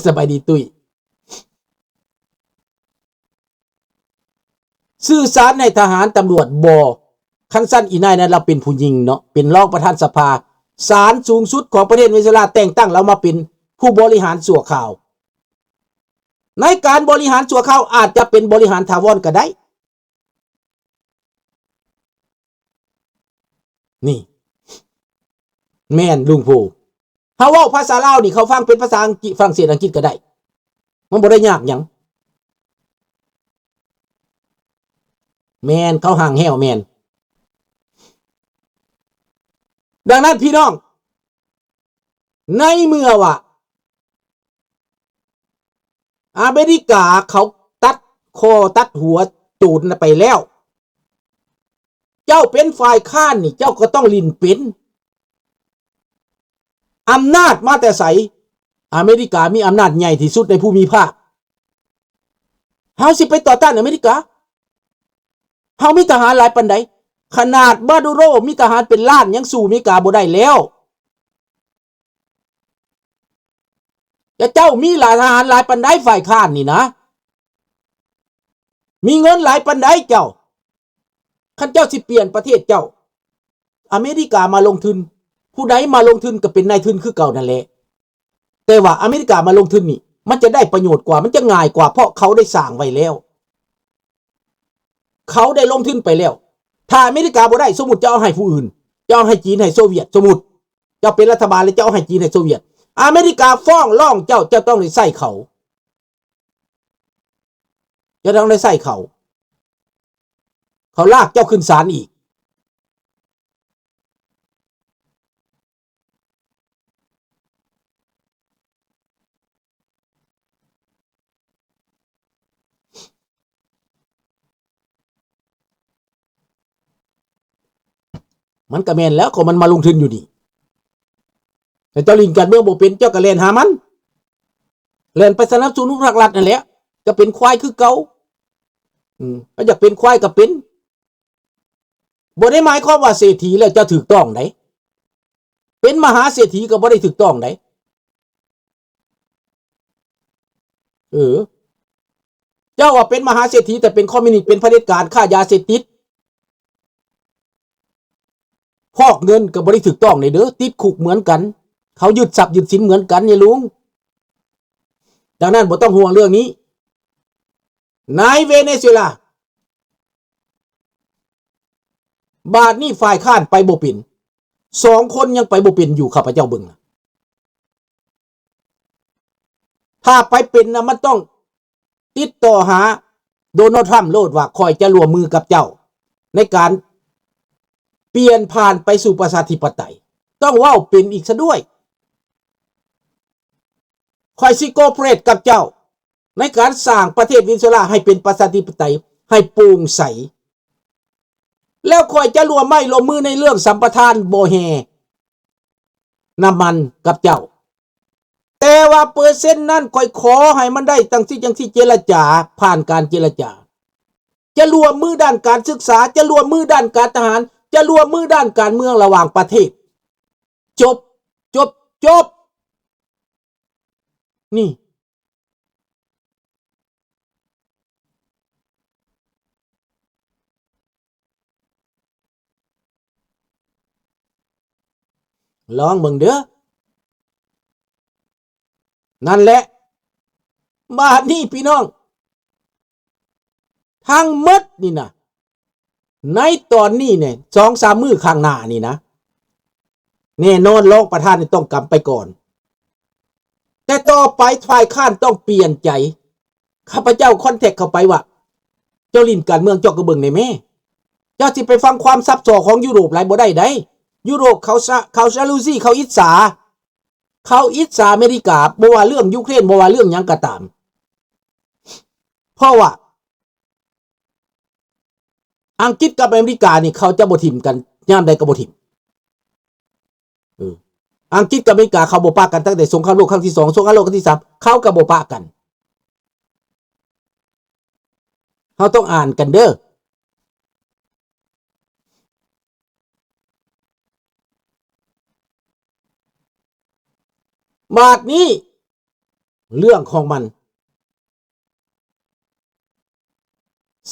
ສະບາຍດີຕຸ້ຍ. ສື່ສານໃຫ້ທະຫານຕຳຫຼວດບໍ່? ຄັນຊັ້ນອີນາຍນັ້ນລາວເປັນຜູ້ຍິງເນາະ ເປັນຮອງປະທານສະພາ ສານສູງສຸດຂອງປະເທດເວເນຊູເອລາແຕ່ງຕັ້ງລາວມາເປັນຜູ້ບໍລິຫານຊົ່ວຄາວ. ໃນການບໍລິຫານຊົ່ວຄາວອາດຈະເປັນບໍລິຫານຖາວອນກໍໄດ້. ນີ້ ແມ່ນລຸງພູ ເຮົາເວົ້າພາສາລາວນີ້ ເຂົາຟັງເປັນພາສາອັງກິດ ຝຣັ່ງເສດ ອັງກິດກໍໄດ້ ມັນບໍ່ໄດ້ຍາກຫຍັງ. ແມ່ນ ເຂົາຮ່າງແຮ້ວ ແມ່ນ. ດັ່ງນັ້ນ ພີ່ນ້ອງ ໃນເມື່ອວ່າ ອາເມລິກາເຂົາຕັດຄໍຕັດຫົວໂຈນໄປແລ້ວ ເຈົ້າເປັນຝ່າຍຄ້ານນີ້ ເຈົ້າກໍຕ້ອງຫຼິ້ນເປັນ. ອຳນາດມາແຕ່ໃສ? ອາເມລິກາມີອຳນາດໃຫຍ່ທີ່ສຸດໃນພູມິພາກ. ເຮົາຊິໄປຕໍ່ຕ້ານອາເມລິກາ? ເຮົາມີທະຫານຫຼາຍປານໃດ? ຂະໜາດມາດູໂຣມີທະຫານເປັນລ້ານ ຍັງສູ້ອາເມລິກາບໍ່ໄດ້ແລ້ວ. ແລະເຈົ້າມີຫຼາຍ ທະຫານຫຼາຍປານໃດ? ຝ່າຍຄ້ານນີ້ນະ ມີເງິນຫຼາຍປານໃດເຈົ້າ? ຄັນເຈົ້າຊິປ່ຽນປະເທດເຈົ້າ ອາເມລິກາມາລົງທຶນ ຜູ້ໃດມາລົງທຶນກໍເປັນນາຍທຶນຄືເກົ່ານັ້ນແຫຼະ. ແຕ່ວ່າອາເມລິກາມາລົງທຶນນີ້ ມັນຈະໄດ້ປະໂຫຍດກວ່າ ມັນຈະງ່າຍກວ່າ ເພາະເຂົາໄດ້ສ້າງໄວ້ແລ້ວ ເຂົາໄດ້ລົງທຶນໄປແລ້ວ. ຖ້າອາເມລິກາບໍ່ໄດ້ ສົມມຸດເຈົ້າເອົາໃຫ້ຜູ້ອື່ນ ເຈົ້າເອົາໃຫ້ຈີນ ໃຫ້ໂຊວຽດ ສົມມຸດ ເຈົ້າເປັນລັດຖະບານແລ້ວ ເຈົ້າເອົາໃຫ້ຈີນ ໃຫ້ໂຊວຽດ ອາເມລິກາຟ້ອງຮ້ອງເຈົ້າ ເຈົ້າຕ້ອງໄດ້ໃຊ້ເຂົາ ເຈົ້າຕ້ອງໄດ້ໃຊ້ເຂົາ ເຂົາລາກເຈົ້າຂຶ້ນສານອີກ. ມັນກະແມ່ນແລ້ວ ກໍມັນມາລົງທຶນຢູ່ນີ້ ແຕ່ເຈົ້າຫຼິ້ນການເມືອງບໍ່ເປັນ ເຈົ້າກະແລ່ນຫາມັນ ແລ່ນໄປສະໜັບສະໜູນພັກລັດນັ້ນແຫຼະ ກະເປັນຄວາຍຄືເກົ່າ. ອືມ ເຈົ້າຢາກເປັນຄວາຍກະເປັນ ບໍ່ໄດ້ໝາຍຄວາມວ່າເສດຖີແລ້ວຈະຖືກຕ້ອງໃດ ເປັນມະຫາເສດຖີກໍບໍ່ໄດ້ຖືກຕ້ອງໃດ. ເອີ ເຈົ້າວ່າເປັນມະຫາເສດຖີ ແຕ່ເປັນຄອມມິວນິດ ເປັນຜະເດັດການ ຄ້າຢາເສບຕິດ ຟອກເງິນກໍບໍ່ໄດ້ຖືກຕ້ອງໃດເດີ ຕິດຄຸກເໝືອນກັນ ເຂົາຍຶດຊັບຍຶດສິນເໝືອນກັນ ຍາຍລຸງ. ດັ່ງນັ້ນບໍ່ຕ້ອງຫ່ວງເລື່ອງນີ້ ໃນເວເນຊູເອລາ. ບາດນີ້ຝ່າຍຄ້ານໄປບໍ່ເປັນ ສອງຄົນຍັງໄປບໍ່ເປັນຢູ່ ຂ້າພະເຈົ້າເບິ່ງນະ. ຖ້າໄປເປັນນະ ມັນຕ້ອງຕິດຕໍ່ຫາໂດນັລ ທຣຳ ໂລດວ່າ ຂ້ອຍຈະຮ່ວມມືກັບເຈົ້າໃນການປ່ຽນຜ່ານໄປສູ່ປະຊາທິປະໄຕ ຕ້ອງເວົ້າເປັນອີກຊະດ້ວຍ. ຂ້ອຍຊິໂກເປເຣດກັບເຈົ້າໃນການສ້າງປະເທດເວເນຊູເອລາໃຫ້ເປັນປະຊາທິປະໄຕ ໃຫ້ໂປ່ງໃສ ແລ້ວຂ້ອຍຈະຮ່ວມໄມ້ຮ່ວມມືໃນເລື່ອງສຳປະທານບໍ່ແຮ່ນ້ຳມັນກັບເຈົ້າ ແຕ່ວ່າເປີເຊັນນັ້ນຂ້ອຍຂໍໃຫ້ມັນໄດ້ຈັ່ງຊີ້ຈັ່ງຊີ້ ເຈລະຈາ ຜ່ານການເຈລະຈາ ຈະຮ່ວມມືດ້ານການສຶກສາ ຈະຮ່ວມມືດ້ານການທະຫານ ຈະຮ່ວມມືດ້ານການເມືອງລະຫວ່າງປະເທດ. ຈົບ ຈົບ ຈົບ ນີ້ ລອງເບິ່ງເດີ້. ນັ້ນແຫຼະ ບາດນີ້ພີ່ນ້ອງ ທັງໝົດນີ້ນະ ໃນຕອນນີ້ນີ້ ສອງສາມມື້ຂ້າງໜ້ານີ້ນະ ແນ່ນອນລອງປະທານນີ້ຕ້ອງກຳໄປກ່ອນ ແຕ່ຕໍ່ໄປຝ່າຍຄ້ານຕ້ອງປ່ຽນໃຈ. ຂ້າພະເຈົ້າຄອນແທັກເຂົ້າໄປວ່າ ເຈົ້າຫຼິ້ນການເມືອງເຈົ້າກໍເບິ່ງແດ່ແມ້ ເຈົ້າຊິໄປຟັງຄວາມຊັບຊ້ອນຂອງຢູໂຣບຫຼາຍບໍ່ໄດ້ໃດ໋. ຢູໂຣບເຂົາຊະ ເຂົາຈະລູຊີ ເຂົາອິດສາ ເຂົາອິດສາອາເມລິກາ ບໍ່ວ່າເລື່ອງຢູເຄຣນ ບໍ່ວ່າເລື່ອງຫຍັງກໍຕາມ ເພາະວ່າອັງກິດກັບອາເມລິການີ້ ເຂົາຈະບໍ່ຖິ້ມກັນ ຍາມໃດກໍບໍ່ຖິ້ມ. ເອີ ອັງກິດກັບອາເມລິກາ ເຂົາບໍ່ປະກັນ ຕັ້ງແຕ່ສົງຄາມໂລກຄັ້ງທີສອງ ສົງຄາມໂລກຄັ້ງທີສາມ ເຂົາກໍບໍ່ປະກັນ. ເຮົາຕ້ອງອ່ານກັນເດີ້. ບາດນີ້ ເລື່ອງຂອງມັນ.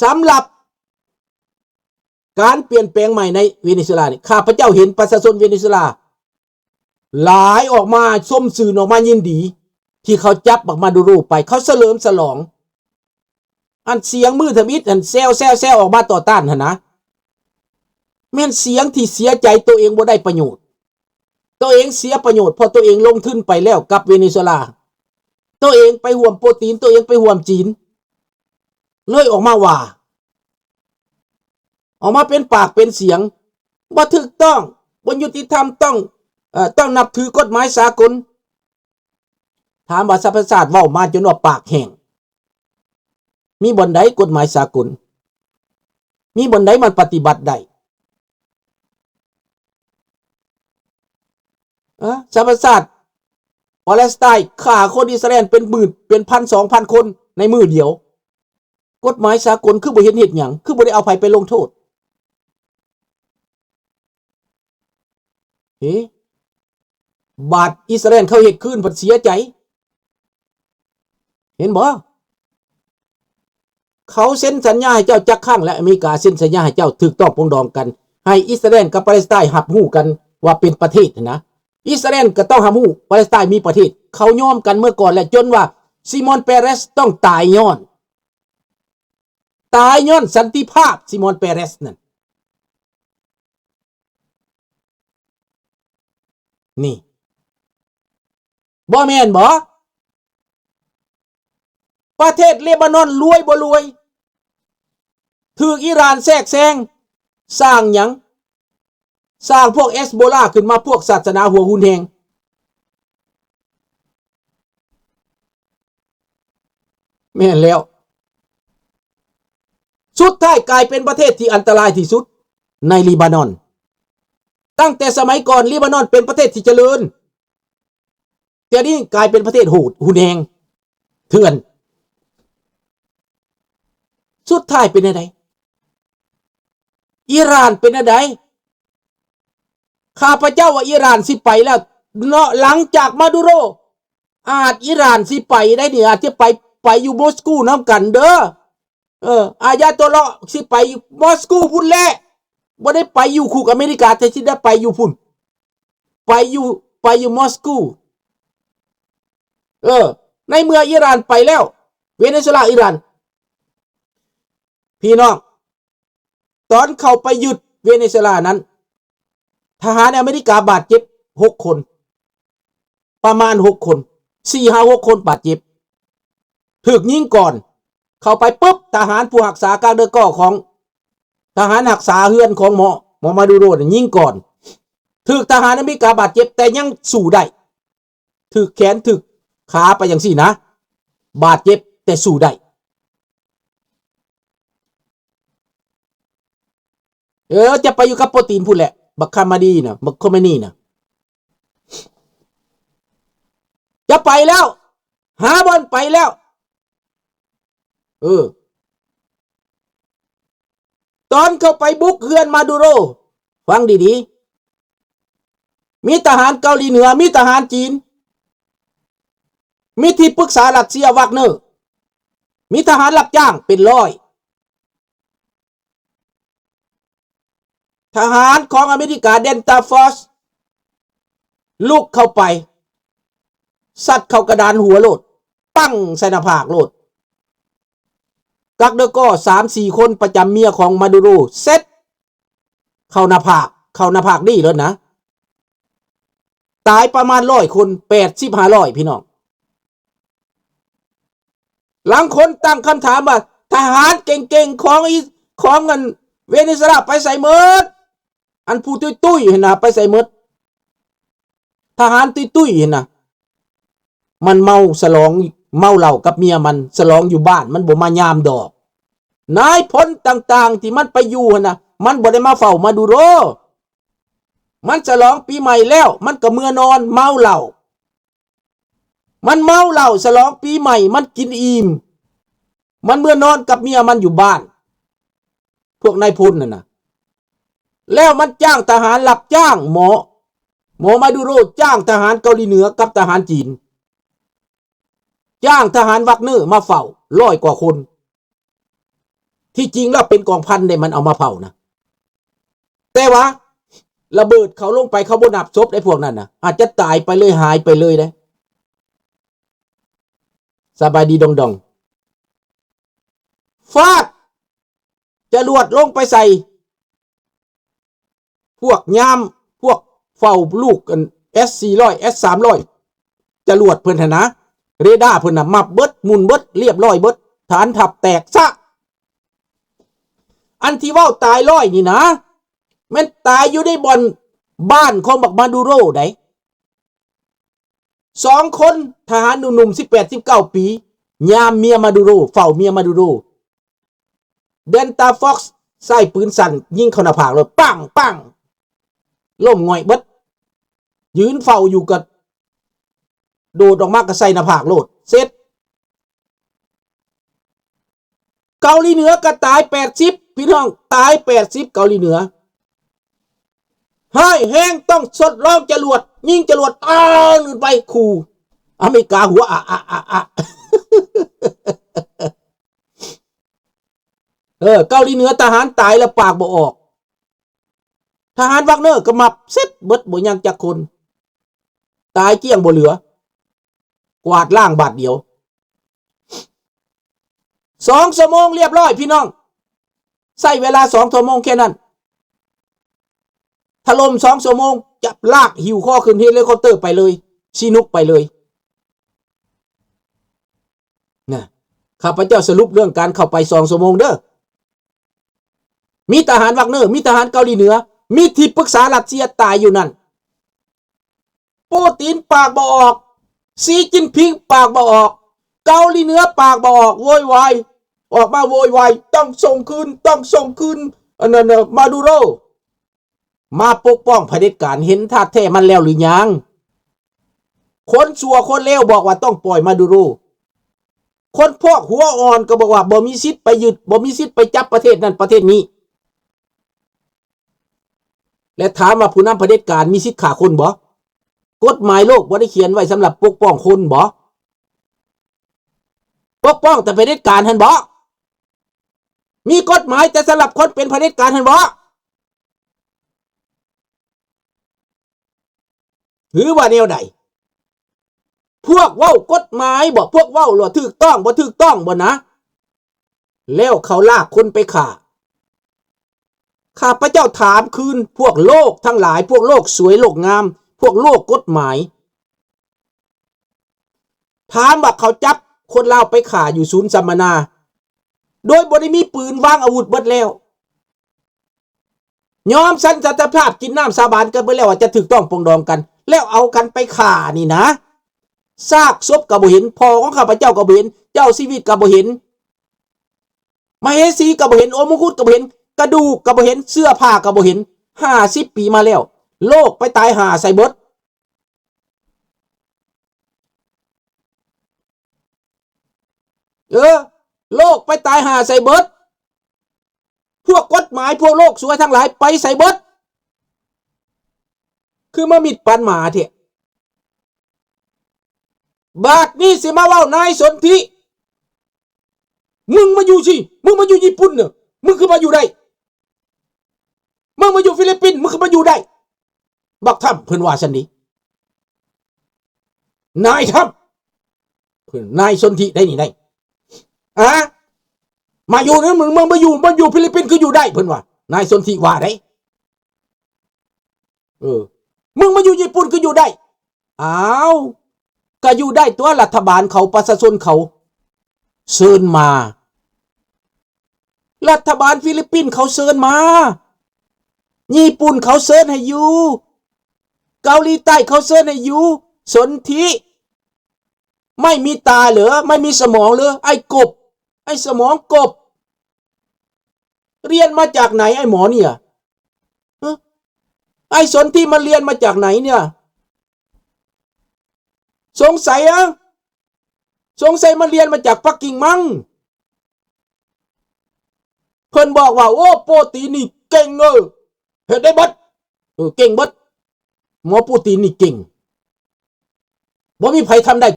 ສຳລັບການປ່ຽນແປງໃໝ່ໃນເວເນຊູເອລານີ້ ຂ້າພະເຈົ້າເຫັນປະຊາຊົນເວເນຊູເອລາຫຼາຍອອກມາຊົມຊື່ນ ອອກມາຍິນດີ ທີ່ເຂົາຈັບບັກມາດູໂຣໄປ ເຂົາສະເຫຼີມສະຫຼອງ. ອັນສຽງມືທຳອິດຫັ້ນ ແຊວໆໆ ອອກມາຕໍ່ຕ້ານຫັ້ນນະ ແມ່ນສຽງທີ່ເສຍໃຈ ໂຕເອງບໍ່ໄດ້ປະໂຫຍດ. ໂຕເອງເສຍປະໂຫຍດ ເພາະໂຕເອງລົງທຶນໄປແລ້ວກັບເວເນຊູເອລາ, ໂຕເອງໄປຮ່ວມໂປຕີນ, ໂຕເອງໄປຮ່ວມຈີນ, ເລີຍອອກມາວ່າ, ອອກມາເປັນປາກເປັນສຽງ, ບໍ່ຖືກຕ້ອງ, ບໍ່ຍຸຕິທຳ, ຕ້ອງ, ເອີ, ຕ້ອງນັບຖືກົດໝາຍສາກົນ. ຖາມວ່າສະຫະປະຊາຊາດເວົ້າມາຈົນວ່າປາກແຫ້ງ, ມີບ່ອນໃດກົດໝາຍສາກົນ? ມີບ່ອນໃດມັນປະຕິບັດໄດ້? ເອີ ສະຫະປະຊາດປາເລສໄຕນ໌ຂ້າຄົນອິດສະຣາເອນເປັນໝື່ນເປັນພັນສອງພັນຄົນໃນມື້ດຽວ. ກົດໝາຍສາກົນຄືບໍ່ເຫັນເຮັດຫຍັງ? ຄືບໍ່ໄດ້ເອົາໃຜໄປລົງໂທດ? ເອີ ບາດອິດສະຣາເອນເຂົາເຮັດຄືນພັດເສຍໃຈ. ເຫັນບໍ່? ເຂົາເຊັນສັນຍາໃຫ້ເຈົ້າຈັກຄັ້ງແລ້ວ? ອາເມລິກາເຊັນສັນຍາໃຫ້ເຈົ້າຖືກຕ້ອງປົງດອງກັນ, ໃຫ້ອິດສະຣາເອນກັບປາເລສໄຕນ໌ຮັບຮູ້ກັນວ່າເປັນປະເທດຫັ້ນນະ. ອິດສະຣາເອນກໍຕ້ອງຮັບຮູ້ປາເລສໄຕນ໌ມີປະເທດ. ເຂົາຍອມກັນເມື່ອກ່ອນແລ້ວ, ຈົນວ່າຊີມອນ ເປເຣສ ຕ້ອງຕາຍຍ້ອນ ຕາຍຍ້ອນສັນຕິພາບ ຊີມອນ ເປເຣສ ນັ້ນ. ນີ້ ບໍ່ແມ່ນບໍ? ປະເທດເລບານອນລວຍບໍ່ລວຍ? ຖືກອີຣານແຊກແຊງ. ສ້າງຫຍັງ? ສ້າງພວກເອັສໂບລາຂຶ້ນມາ, ພວກສາສະໜາຫົວຮຸນແຮງ. ແມ່ນແລ້ວ. ສຸດທ້າຍກາຍເປັນປະເທດທີ່ອັນຕະລາຍທີ່ສຸດໃນເລບານອນ. ຕັ້ງແຕ່ສະໄໝກ່ອນເລບານອນເປັນປະເທດທີ່ຈະເລີນ, ດຽວນີ້ກາຍເປັນປະເທດໂຫດຮຸນແຮງເຖື່ອນ. ສຸດທ້າຍເປັນແນວໃດ? ອີຣານເປັນແນວໃດ? ຂ້າພະເຈົ້າວ່າອີຣານຊິໄປແລ້ວເນາະ, ຫຼັງຈາກມາດູໂຣ ອາດອີຣານຊິໄປໄດ້ນີ້, ອາດຈະໄປ, ໄປຢູ່ມົສກູນຳກັນເດີ. ເອີ ອາຍາໂຕເລາະຊິໄປຢູ່ມົສກູພຸ້ນແຫຼະ, ບໍ່ໄດ້ໄປຢູ່ຄຸກອາເມລິກາ, ແຕ່ຊິໄດ້ໄປຢູ່ພຸ້ນ, ໄປຢູ່, ໄປຢູ່ມົສກູ. ເອີ ໃນເມື່ອອີຣານໄປແລ້ວ, ເວເນຊູເອລາ, ອີຣານ, ພີ່ນ້ອງ, ຕອນເຂົ້າໄປຍຶດເວເນຊູເອລານັ້ນ, ທະຫານອາເມລິກາບາດເຈັບຫົກຄົນ, ປະມານຫົກຄົນ, ສີ່ຫາຫົກຄົນບາດເຈັບ, ຖືກຍິງກ່ອນ. ເຂົ້າໄປປຶບ, ທະຫານຜູ້ຮັກສາກາເດີກໍຂອງ, ທະຫານຮັກສາເຮືອນຂອງໝໍ, ໝໍມາດູໂຣນັ້ນຍິງກ່ອນ, ຖືກທະຫານອາເມລິກາບາດເຈັບ, ແຕ່ຍັງສູ້ໄດ້. ຖືກແຂນຖືກຂາໄປຈັ່ງຊີ້ນະ, ບາດເຈັບແຕ່ສູ້ໄດ້. ເອີ ຈະໄປຢູ່ກັບໂປຕີນພຸ້ນແຫຼະ, ບັກຄາມາດີນະ, ບັກໂຄເມນີນະ, ຈະໄປແລ້ວ, ຫາບ່ອນໄປແລ້ວ. ເອີ ຕອນເຂົ້າໄປບຸກເຮືອນມາດູໂຣ, ຟັງດີໆ, ມີທະຫານເກົາຫຼີເໜືອ, ມີທະຫານຈີນ, ມີທີ່ປຶກສາຣັດເຊຍ ວາກເນີ, ມີທະຫານຮັບຈ້າງເປັນຮ້ອຍ. ທະຫານຂອງອາເມລິກາ ເດນຕາຟອສ ລຸກເຂົ້າໄປ, ຊັດເຂົ້າກະດານຫົວໂລດ, ປັ້ງໃສ່ໜ້າຜາກໂລດ. ກັກເດີກໍສາມສີ່ຄົນປະຈຳເມຍຂອງມາດູໂຣ ເຊັດເຂົ້າໜ້າຜາກ, ເຂົ້າໜ້າຜາກນີ້ໂລດນະ. ຕາຍປະມານຮ້ອຍຄົນ, ແປດສິບຫາຮ້ອຍ ພີ່ນ້ອງ. ລາງຄົນຕັ້ງຄຳຖາມວ່າ ທະຫານເກັ່ງໆຂອງອີ ຂອງອັນເວເນຊູເອລາໄປໃສໝົດ? ອັນຜູ້ຕຸ້ຍໆຫັ້ນນະ ໄປໃສໝົດ? ທະຫານຕຸ້ຍໆຫັ້ນນະ ມັນເມົາສະຫຼອງ ເມົາເຫຼົ້າກັບເມຍມັນ ສະຫຼອງຢູ່ບ້ານ ມັນບໍ່ມາຍາມດອກ. ນາຍພົນຕ່າງໆທີ່ມັນໄປຢູ່ຫັ້ນນະ ມັນບໍ່ໄດ້ມາເຝົ້າມາດູໂຣ. ມັນສະຫຼອງປີໃໝ່ແລ້ວ ມັນກໍເມືອນອນເມົາເຫຼົ້າ. ມັນເມົາເຫຼົ້າສະຫຼອງປີໃໝ່ ມັນກິນອີ່ມ ມັນເມືອນອນກັບເມຍມັນຢູ່ບ້ານ ພວກນາຍພົນນັ້ນນະ. ແລ້ວມັນຈ້າງທະຫານ ຮັບຈ້າງໝໍ ໝໍມາດູໂຣຈ້າງທະຫານເກົາຫຼີເໜືອກັບທະຫານຈີນ. ຈ້າງທະຫານວາກເນີມາເຝົ້າຮ້ອຍກວ່າຄົນ. ທີ່ຈິງແລ້ວເປັນກອງພັນເດ້ ມັນເອົາມາເຝົ້ານະ. ແຕ່ວ່າລະເບີດເຂົາລົງໄປ ເຂົາບໍ່ນັບສົບໄດ້ພວກນັ້ນນະ ອາດຈະຕາຍໄປເລີຍ ຫາຍໄປເລີຍເດ້. ສະບາຍດີດອງໆ. ຟາດຈະຫຼວດລົງໄປໃສ່ ພວກຍາມ ພວກເຝົ້າລູກອັນ ເອສສີ່ຮ້ອຍ ເອສສາມຮ້ອຍ ຈະຫຼວດເພິ່ນຫັ້ນນະ ເຣດາເພິ່ນນະ ມັບເບິດ ໝຸ່ນເບິດ ລຽບຮ້ອຍເບິດ ຖານທັບແຕກຊະ. ອັນທີ່ເວົ້າຕາຍຮ້ອຍນີ້ນະ ແມ່ນຕາຍຢູ່ໃນບ່ອນບ້ານຂອງບັກມາດູໂຣໃດ໋. ສອງຄົນ ທະຫານໜຸ່ມໆ ສິບແປດ ສິບເກົ້າປີ ຍາມເມຍມາດູໂຣ ເຝົ້າເມຍມາດູໂຣ. ເດນຕາຟອກ ໃຊ້ປືນສັ້ນຍິງເຂົ້າໜ້າຜາກໂລດ ປັ້ງ ປັ້ງ ລົ້ມຫງອຍເບິດ. ຢືນເຝົ້າຢູ່ກໍໂດດອອກມາກໍໃສ່ໜ້າຜາກໂລດ ເສັດ. ເກົາຫຼີເໜືອກໍຕາຍແປດສິບ ພີ່ນ້ອງ ຕາຍແປດສິບ ເກົາຫຼີເໜືອ. ຮ້າຍແຮງ ຕ້ອງທົດລອງຈະຫຼວດ ຍິງຈະຫຼວດ ຕາຍຂຶ້ນໄປຂູ່ ອາເມລິກາຫົວອະ ອະ ອະ ອະ ອະ. ເອີ ເກົາຫຼີເໜືອ ທະຫານຕາຍແລ້ວປາກບໍ່ອອກ. ທະຫານວາກເນີກໍມັບເສັດເບິດ ບໍ່ຍັງຈັກຄົນ ຕາຍກ້ຽງບໍ່ເຫຼືອ ກວາດລ້າງບາດດຽວ. ສອງຊົ່ວໂມງລຽບຮ້ອຍ ພີ່ນ້ອງ ໃຊ້ເວລາສອງຊົ່ວໂມງແຄ່ນັ້ນ ຖະຫຼົ່ມສອງຊົ່ວໂມງ ຈັບລາກຫິ້ວຄໍຂຶ້ນເຮລິຄອບເຕີໄປເລີຍ ຊີນຸກໄປເລີຍ. ນະ ຂ້າພະເຈົ້າສະຫຼຸບເລື່ອງການເຂົ້າໄປສອງຊົ່ວໂມງເດີ້. ມີທະຫານວາກເນີ ມີທະຫານເກົາຫຼີເໜືອ ມີທີ່ປຶກສາຣັດເຊຍຕາຍຢູ່ນັ້ນ. ປູຕິນປາກບໍ່ອອກ ຊີຈິ້ນຜິງປາກບໍ່ອອກ ເກົາຫຼີເໜືອປາກບໍ່ອອກ ໂວຍວາຍ ອອກມາໂວຍວາຍ ຕ້ອງສົ່ງຄືນ ຕ້ອງສົ່ງຄືນ ອັນນັ້ນນະ ມາດູໂຣ. ມາປົກປ້ອງຜະເດັດການ ເຫັນທ່າແທ້ມັນແລ້ວຫຼືຍັງ? ຄົນຊົ່ວຄົນເລວບອກວ່າຕ້ອງປ່ອຍມາດູໂຣ. ຄົນພວກຫົວອ່ອນກໍບອກວ່າບໍ່ມີສິດໄປຍຶດ ບໍ່ມີສິດໄປຈັບປະເທດນັ້ນປະເທດນີ້. ແລະ ຖາມວ່າຜູ້ນຳຜະເດັດການມີສິດຂ້າຄົນບໍ່? ກົດໝາຍໂລກບໍ່ໄດ້ຂຽນໄວ້ສຳລັບປົກປ້ອງຄົນບໍ່? ປົກປ້ອງແຕ່ຜະເດັດການຫັ້ນບໍ່? ມີກົດໝາຍແຕ່ສຳລັບຄົນເປັນຜະເດັດການຫັ້ນບໍ່? ຫຼືວ່າແນວໃດ? ພວກເວົ້າກົດໝາຍບໍ? ພວກເວົ້າລະຖືກຕ້ອງບໍ່ຖືກຕ້ອງບໍນະ? ແລ້ວເຂົາລາກຄົນໄປຂ້າ. ຂ້າພະເຈົ້າຖາມຄືນ ພວກໂລກທັງຫຼາຍ, ພວກໂລກສວຍໂລກງາມ, ພວກໂລກກົດໝາຍ, ຖາມວ່າເຂົາຈັບຄົນລາວໄປຂ້າຢູ່ສູນສຳມະນາ ໂດຍບໍ່ໄດ້ມີປືນ, ວາງອາວຸດເບິດແລ້ວ, ຍອມສັນສັນຕະພາບ, ກິນນ້ຳສາບານກັນເບິດແລ້ວວ່າຈະຖືກຕ້ອງປອງດອງກັນ, ແລ້ວເອົາກັນໄປຂ້ານີ້ນະ, ຊາກສົບກໍບໍ່ເຫັນ, ພໍ່ຂອງຂ້າພະເຈົ້າກໍບໍ່ເຫັນ, ເຈົ້າຊີວິດກໍບໍ່ເຫັນ, ມະເຫສີກໍບໍ່ເຫັນ, ອົມມະກຸດກໍບໍ່ເຫັນ, ກະດູກກໍບໍ່ເຫັນ, ເສື້ອຜ້າກໍບໍ່ເຫັນ, ຫ້າສິບປີມາແລ້ວ, ໂລກໄປຕາຍຫ່າໃສ່ເບິດ. ເອີ ໂລກໄປຕາຍຫ່າໃສ່ເບິດ. ພວກກົດໝາຍ, ພວກໂລກສວຍທັງຫຼາຍໄປໃສເບິດ? ຄືມາມິດປານໝາແທ້. ບາດນີ້ຊິມາເວົ້ານາຍສົນທິ, ມຶງມາຢູ່ຊິ, ມຶງມາຢູ່ຍີ່ປຸ່ນນະ, ມຶງຄືມາຢູ່ໄດ້? ມຶງມາຢູ່ຟີລິບປິນ, ມຶງຄືມາຢູ່ໄດ້? ບັກທຳ, ເພິ່ນວ່າຊັ້ນເດ. ນາຍທຳ, ເພິ່ນ, ນາຍສົນທິໄດ໋ນີ້ໄດ໋. ອາ, ມາຢູ່ນະ, ມຶງ, ມຶງມາຢູ່, ມາຢູ່ຟີລິບປິນຄືຢູ່ໄດ້, ເພິ່ນວ່າ, ນາຍສົນທິວ່າໄດ໋. ເອີ, ມຶງມາຢູ່ຍີ່ປຸ່ນຄືຢູ່ໄດ້? ອ້າວ, ກະຢູ່ໄດ້ຕົວະ, ລັດຖະບານເຂົາ, ປະຊາຊົນເຂົາເຊີນມາ. ລັດຖະບານຟີລິບປິນເຂົາເຊີນມາ, ຍີ່ປຸ່ນເຂົາເຊີນໃຫ້ຢູ່, ເກົາຫຼີໃຕ້ເຂົາເຊີນໃຫ້ຢູ່. ສົນທິ ໄມ້ມີຕາເຫຼື? ໄມ້ມີສະໝອງເຫຼື? ໄອ້ກົບ, ໄອ້ສະໝອງກົບ, ຮຽນມາຈາກໄຫນ ໄອ້ໝໍນີ້? ຮະ? ໄອ້ສົນທິມັນຮຽນມາຈາກໄຫນນີ້? ສົງໄສ, ສົງໄສມັນຮຽນມາຈາກປັກກິ່ງມັ້ງ. ເພິ່ນບອກວ່າ, ໂອ້, ປູຕິນນີ້ເກັ່ງເດີ, ເຮັດໄດ້ເບິດ, ເອີ, ເກັ່ງເບິດ. ໝໍປູຕິນນີ້ເກັ່ງ, ບໍ່ມີໃຜທຳໄດ້